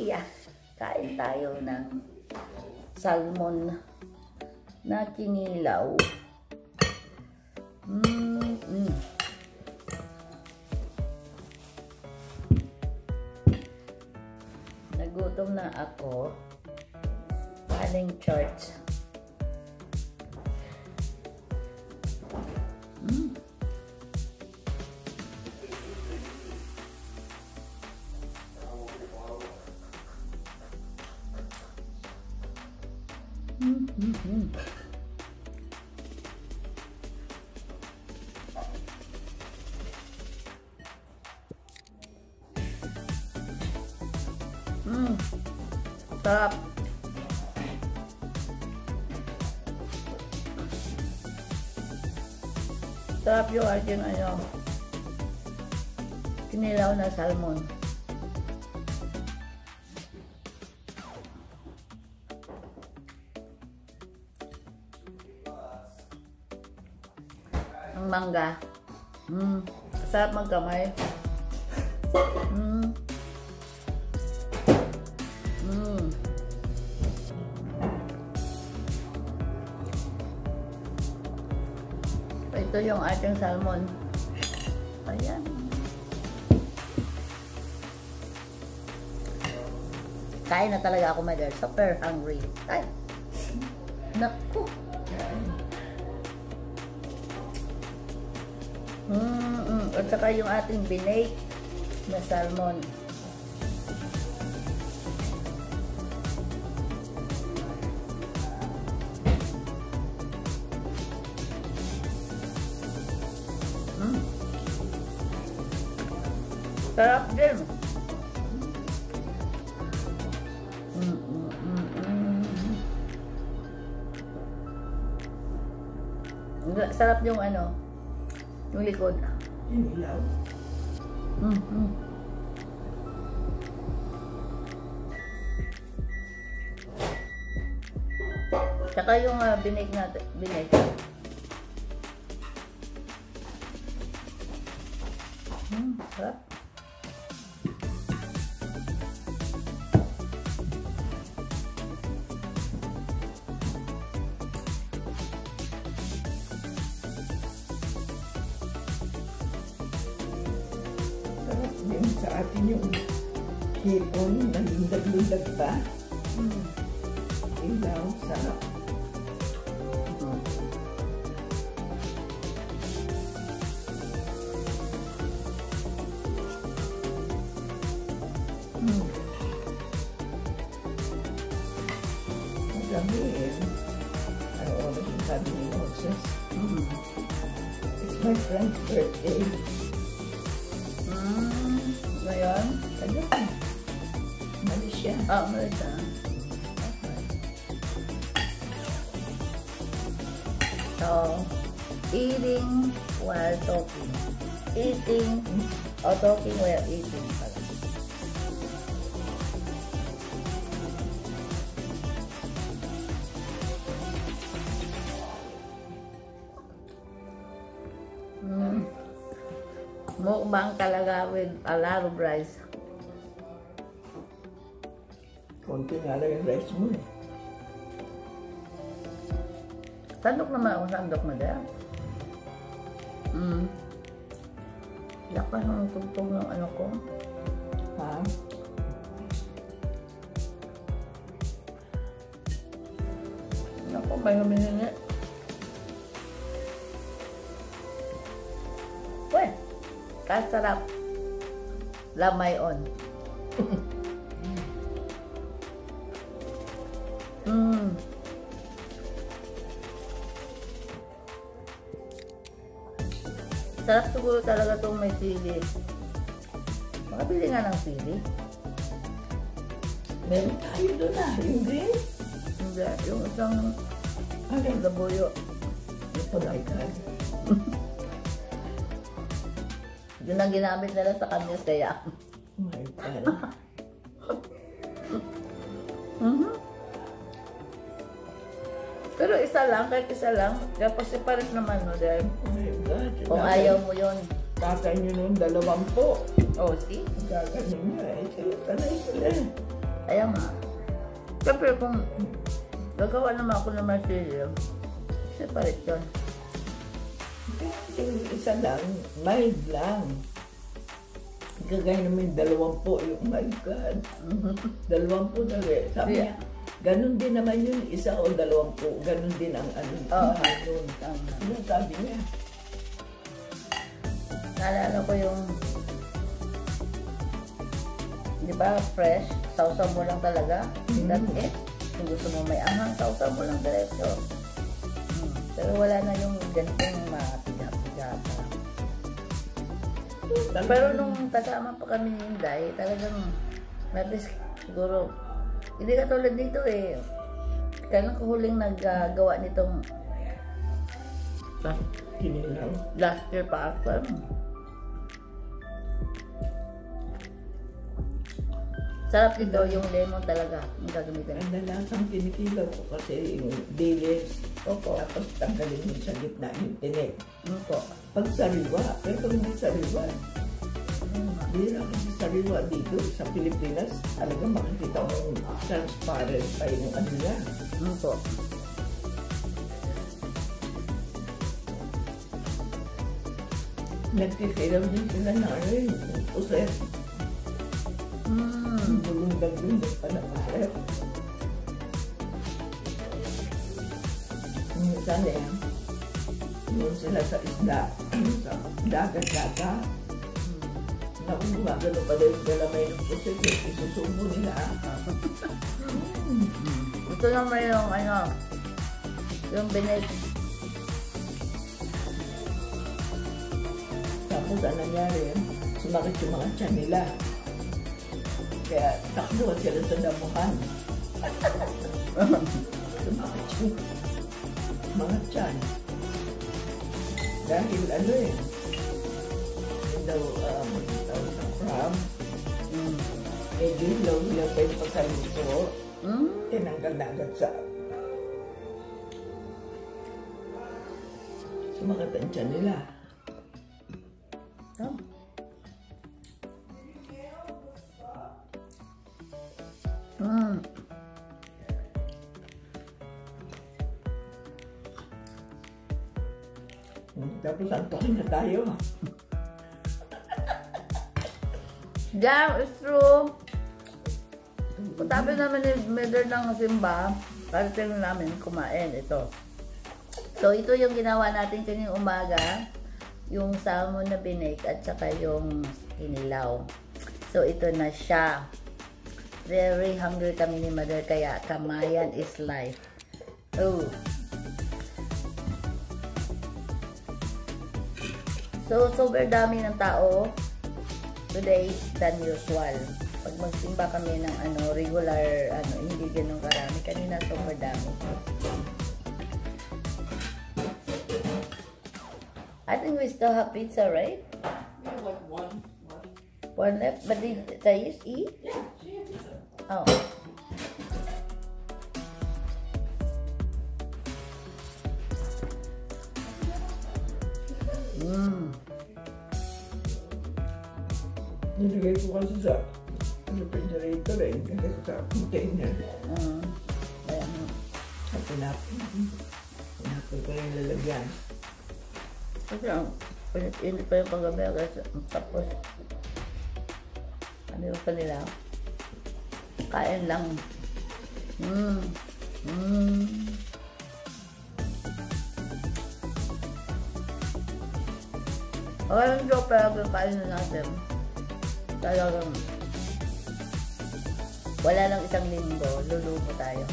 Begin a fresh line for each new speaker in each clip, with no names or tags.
Korea. Kain tayo ng salmon na kinilaw. Nagutom na ako. Galing church. Sarap. Sarap yung ating kinilaw na salmon. Ang mangga. Sarap magkamay. Ito yung ating salmon. Ayan. Kain na talaga ako, my dear. Super hungry. Ay! Naku! At saka yung ating binake na salmon. Sarap din. Sarap yung yung likod.
Yung ilaw.
Saka yung binake natin. Binake. Sarap.
Din sa atin yung hipon, nalundag-lundag pa. Ilaw, sarap. Madami eh. I already had the noses. It's my friend's birthday.
Ngayon?
Ayun. Malaysia.
Malaysia. Okay. So, eating while talking. Eating or talking while eating pala. Mukbang talaga with a lot of rice.
Konti nga lang yung rice mo eh.
Sandok naman ako, sandok na dyan. Lakas ng tugtog ng ko.
Ha?
Naku, may humihingi. Weh! Kasarap. Lamay on. Sarap siguro talaga itong may sili. Makabili nga ng sili.
Meron tayo doon yung green.
Hindi, yung isang labuyo.
Ito na ikad.
Yun ang ginamit nila sa kanya saya.
Oh my God.
Pero isa lang, kahit isa lang, kapag separate naman mo dahil.
Oh my God.
Kung ayaw mo yun.
Kakain nyo nun 20.
Oh, see?
Kakain nyo eh. Sanay sila.
Kaya nga. Siyempre kung gagawa naman ako ng marsilyo, separate yun.
Yung isa lang, mild lang. Kagaya naman 20, yung my God. 20 talaga. Sabi niya, ganun din naman yun, isa o 20. Ganun din ang ano.
Oo.
Ano sabi niya?
Naalala ko yung, di ba, fresh, sausaw mo lang talaga. That's it. Kung gusto mo may anghang, sausaw mo lang diretso. Pero wala na yung ganitong matiga-tiga pa. Pero nung kasama pa kami ni Inday, talagang at least siguro, hindi katulad dito eh. Kailan ko huling naggawa nitong
Kinilaw.
last year pa ako. Sarap dito yung lemon talaga yung gagamitin.
Ang nalasang kinikilaw ko kasi yung dilis.
Opo.
Tapos tanggalin mo sa gitna yung tinik.
Opo.
Pag sariwa, pero pag hindi sariwa, hindi na kasi sariwa dito sa Pilipinas, talagang makikita mo yung transparent pa yung ano niya.
Opo.
Nagkikilaw din sila na ano yung puset. Bulundag-bulundag pa na puset. Minsan eh, yun sila sa isda, sa dagat-dagat. Gumagano pa rin yung galamay ng puset, isusubo nila.
Ito naman yung ano, yung binig.
Tapos ang nangyari, sumakit yung mga tiyan nila. Kaya takbo sila sa damuhan. Sumakit yung mga tiyan. Dahil ano eh, yun daw, tawag sa crab, medyo hilaw-hilaw pa yung pagkaluto. Tinanggal na agad sa sumakit ang tiyan nila. Tapos antokin na tayo.
Yeah, it's true. Pagtabi naman ni Mother ng simba, parating namin kumain ito. So ito yung ginawa natin kanyang umaga, yung salmon na binig at saka yung inilaw. So ito na siya. Very hungry kami ni Mother, kaya kamayan is life. Oh. So super dami ng tao today than usual. Pag magsimba kami ng regular, hindi ganun karami. Kanina super dami. I think we still have pizza, right?
Yeah, like one.
One left, but did Thais eat?
Yeah, she had pizza.
Oh.
Nilagay ko kasi sa refrigerator eh, kasi sa container.
Ayan.
At pinapil ko yung lalagyan.
Kasi hindi pa yung paggabi kasi tapos ano yung kanila? Kain lang. Okay lang joke, pero kain na natin. Talagang wala lang isang linggo, lulumo tayo.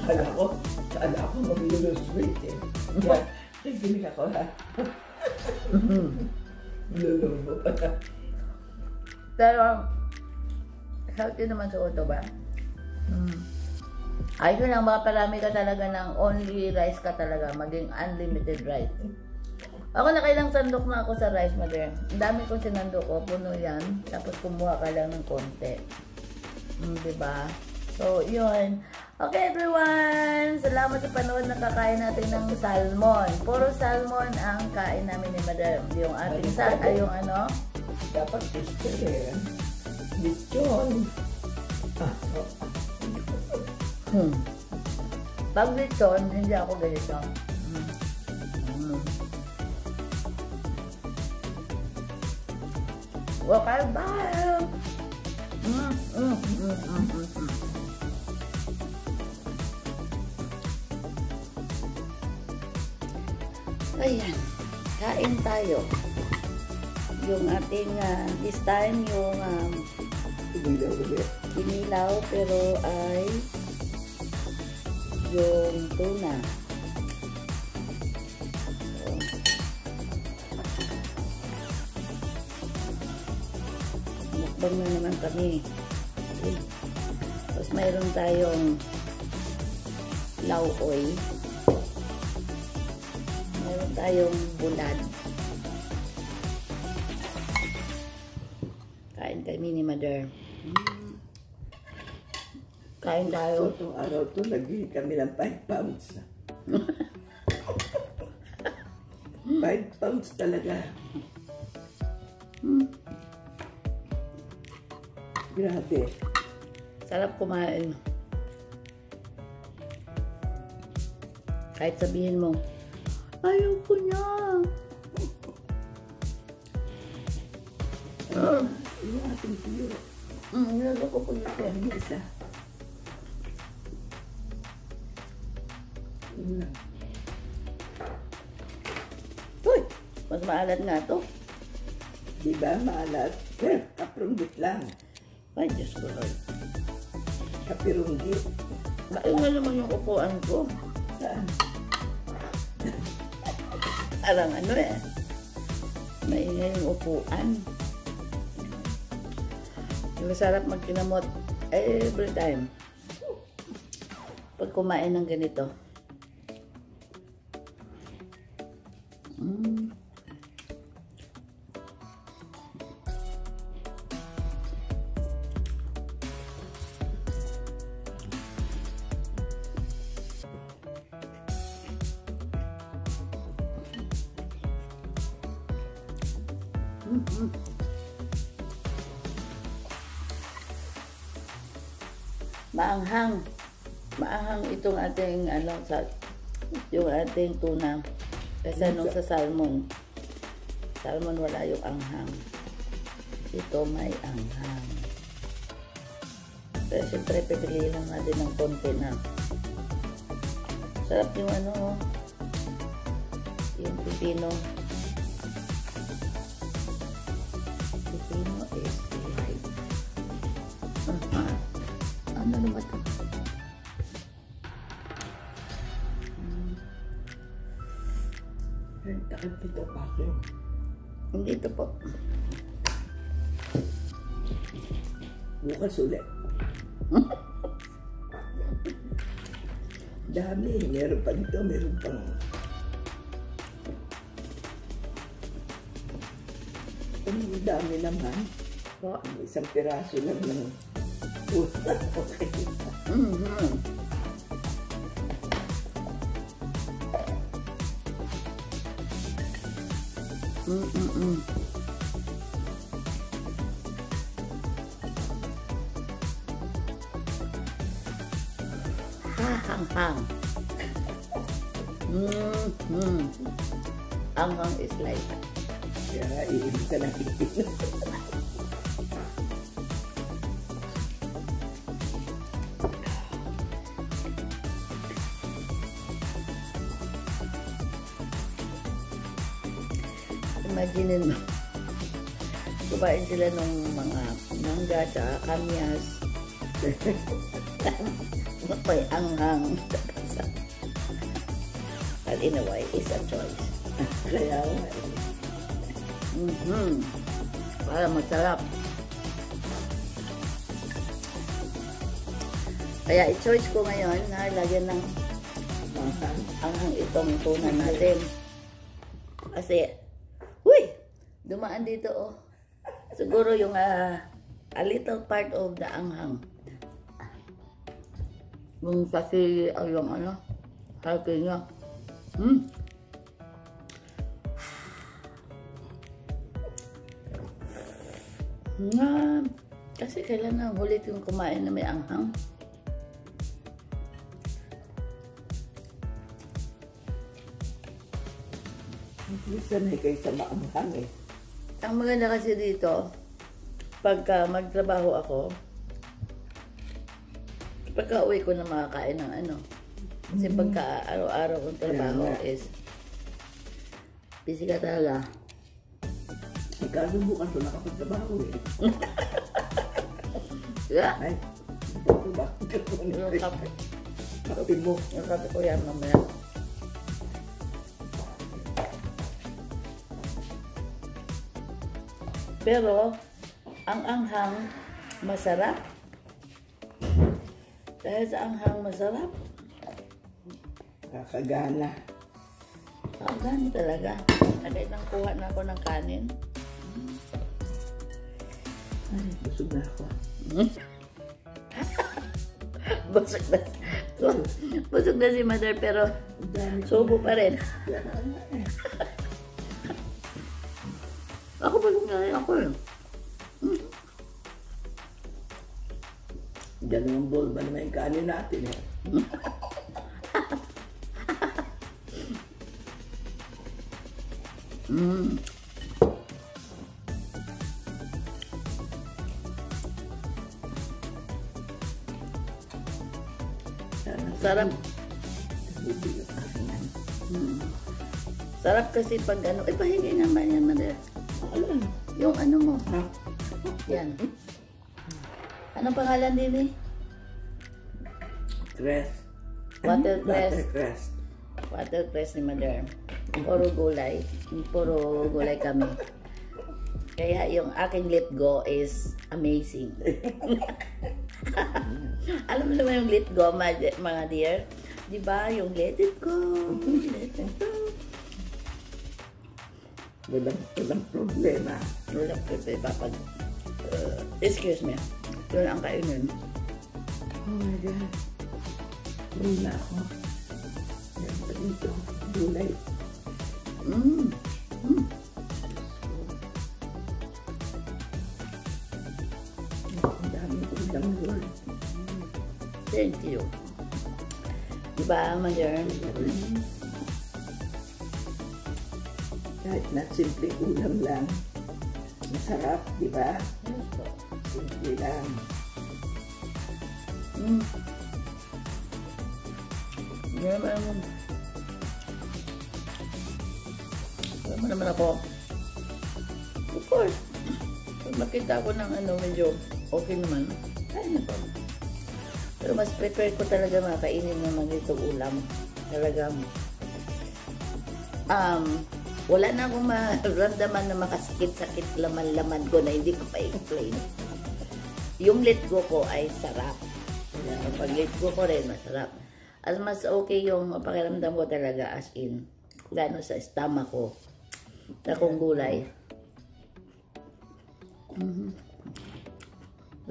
Kala ko mag-lose weight eh. Kaya, tigilig ako ha. Lulumo pa na.
Pero, healthy naman sa auto ba? Ayos yun lang, makaparami ka talaga ng only rice ka talaga, maging unlimited rice. Ako nakailang sandok na ako sa rice, Mother. Ang dami kong sinandok ko, puno yan. Tapos kumuha ka lang ng konti. Diba? So, yun. Okay, everyone! Salamat sa panood na kakain natin ng salmon. Puro salmon ang kain namin ni Mother. Yung ating yung ano?
Dapat gusto eh. Lechon.
Pag lechon, hindi ako ganito. Okay, bye! Ayan, kain tayo. Yung ating, this time, yung kinilaw, pero ay yung tuna. Mukbang na naman kami. Okay. Tapos mayroon tayong lauoy. Mayroon tayong bulad. Kain kami ni Mother. Kain tayo.
So, itong araw to, naging kami ng 5 pounds. 5 pounds talaga. Grabe.
Sarap kumain. Kahit sabihin mo, ayaw ko niya.
Yung ating tuyo.
Nilagay ko po dito.
Ang isa.
Uy! Mas maalat nga to.
Diba, maalat? Kaprunggit lang.
Ay, Diyos ko, Lord.
Kapirunggit.
Bakit nga naman yung upuan ko?
Saan?
Parang ano eh. Maingay yung upuan. Masarap magkinamot every time. Pag kumain ng ganito. Maanghang. Maanghang itong ating yung ating tuna. Kasi nung sa salmon. Salmon wala yung anghang. Ito may anghang. Pero siyempre pipili lang natin ng konti na. Sarap yung yung pipino. Pipino is right. Ano naman ito?
Takot dito pa ako.
Hindi ito po.
Bukas ulit. Dami. Meron pa dito. Meron pang... Ang dami naman. Isang piraso lang ng... Okay.
Hanghang. Hanghang is like
Kaya iinom ka na iinom.
Imagine mo. Kumain sila ng mga mangga at kamyas. May anghang. But in a way, it's a choice.
Kaya
Para masarap. Kaya i-choice ko ngayon na lagyan ng anghang itong tuna natin. Kasi, dumaan dito oh. Siguro yung a little part of the anghang. Yung kasi yung halki niya. Kasi kailan na ulit yung kumain na may anghang.
Sanay kayo sa maanghang eh.
Ang maganda kasi dito, pagka magtrabaho ako, pagka uwi ko na makakain ng ano. Kasi pagka araw-araw kong trabaho is busy ka talaga.
Ikaw bukas ko nakapagtrabaho eh.
Yeah.
Ay, ito ba?
Yung kape.
Kape mo.
Yung kape ko yan mamaya. Pero, ang anghang masarap. Dahil sa anghang masarap,
Kakagana.
gani talaga. Agad nang kuha na ako ng kanin.
Ay, busog na ako.
Busog na. Busog na si Mother pero subo pa rin. Ako busog na rin ako eh.
Dalawang bowl ba naman yung kanin natin eh?
Sarap. Sarap kasi pag ano. Pahingi naman yan, Mother. Yung ano mo.
Ha?
Yan. Anong pangalan din eh?
Cress.
Watercress.
Watercress.
Watercress ni Mother. Puro gulay. Puro gulay kami. Kaya yung aking let go is amazing. Alam mo naman yung let go, mga dear? Diba? Yung let it go. Let it go.
Walang problema.
Walang problema pag... excuse me. Yun ang kainin.
Oh my God. Uwi na ako. Yan pa dito. Gulay. Ang daming ulam, Lord.
Thank you. Diba, Mother?
Kahit na simple ulam lang. Masarap, di ba? Simple lang.
Alam naman ako. Of course. Pag makita ko ng ano, medyo okay naman. Ay, nako. Pero mas prefer ko talaga makainin ng mga itong ulam. Talagang, wala na akong maramdaman na makasakit-sakit laman-laman ko na hindi ko pa-explain. Yung let go ko ay sarap. Pag let go ko rin, masarap. As mas okay yung pakiramdam ko talaga as in, lalo sa stomach ko, na kung gulay.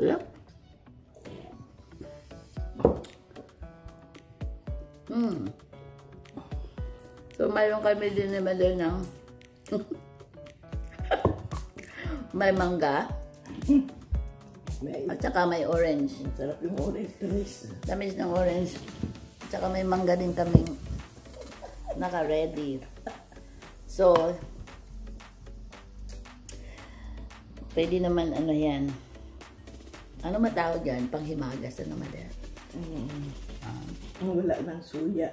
Yep. So, mayroon kami din naman din ng may mangga at saka may orange.
Sarap yung orange, Chris.
Tamis ng orange. At saka may mangga din kaming naka-ready. So, pwede naman ano yan. Ano matawag yan? Panghimagas. Ano naman yan?
Wala ng suya.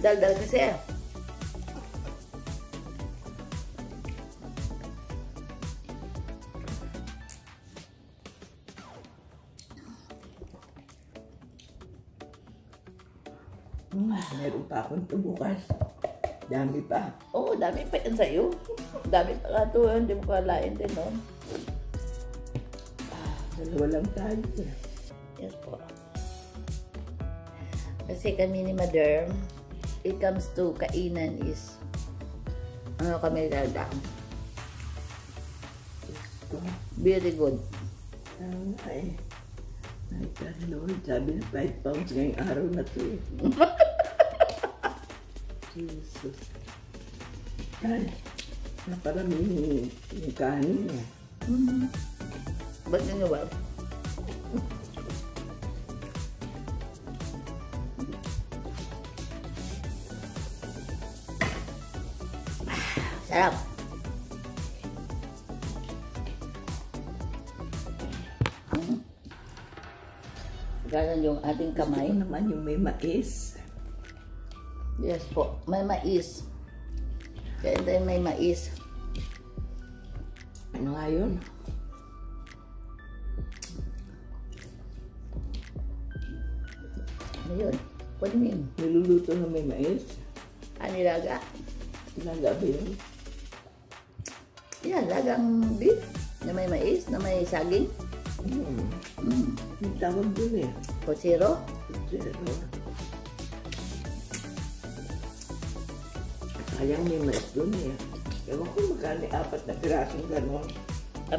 Dal kasi.
Meron pa akong ito bukas. Dami pa.
Oo, dami pa yan sa'yo. Dami pa nga ito. Hindi mo kalain din, no?
Dalawa lang tayo.
Yes po. Kasi kami ni Mother, it comes to kainan is, ano kami dada? Very good.
Ay, God, Lord, sabi na 5 pounds ngayong araw na to eh. Jesus. Ay, naparami yung kanin eh.
Ba't nyo ba? Sarap. Ganon yung ating kamay.
Gusto ko naman yung may mais.
Yes po, may mais. Kaya tayo may mais.
Ano nga yun?
Ano yun? What do you mean?
Niluluto na may mais?
Nilaga?
Nilaga ba yun?
Yan, lagang beef. Na may mais, na may saging.
Yung tawag dun eh.
Pochero.
Pero, sayang may mais dun eh. Ewan ko magkano 4 na pirasong gano'n.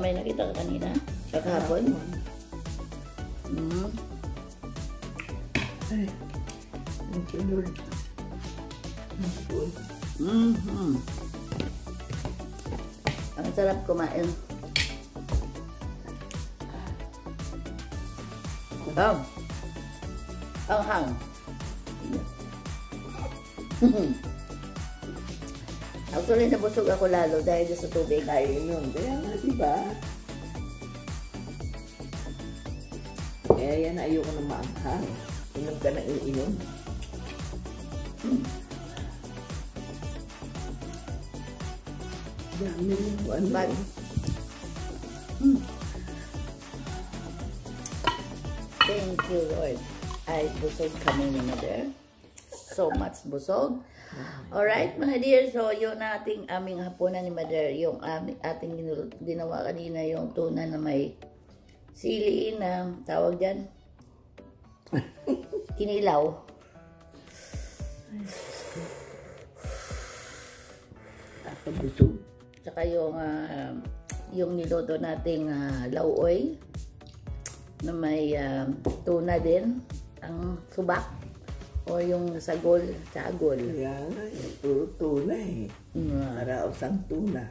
May nakita ka kanina? Kahapon?
Ay, thank you Lord. Ang food.
Ang sarap kumain. Ang hang. Actually, nabusog ako lalo dahil sa tubig.
Ay, yun. Kaya nga, diba? Kaya yan, ayoko na maanghang. Inom ka na iinom. Dami yung ano.
But, thank you, Lord. Ay, busog kami ni Mother. So much busog. Alright, mga dear. So, yun aming hapunan ni Mother. Yung ating ginawa kanina, yung tuna na may sili na tawag dyan. Kinilaw.
Busog.
Tsaka yung niluto nating lauoy na may tuna din, ang subak o yung sagol.
Kaya nga, puro tuna eh. Araw-sang tuna.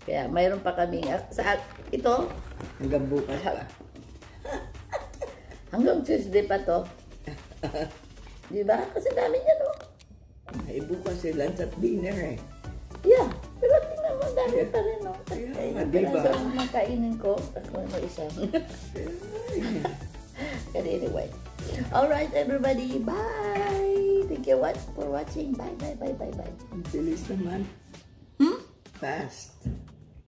Kaya mayroon pa kaming ito
Hanggang bukas pa.
hanggang Tuesday pa to. Di ba? Kasi dami niya, no?
Ay, bukas eh, lunch at dinner eh.
Yeah. Pero tingnan mo, dami pa rin, no?
Kaya nga,
Kaya
diba?
sa makainin ko, ako mo isa. But anyway. Alright, everybody. Bye! Thank you for watching. Bye, bye, bye, bye, bye.
Ang bilis naman. Fast.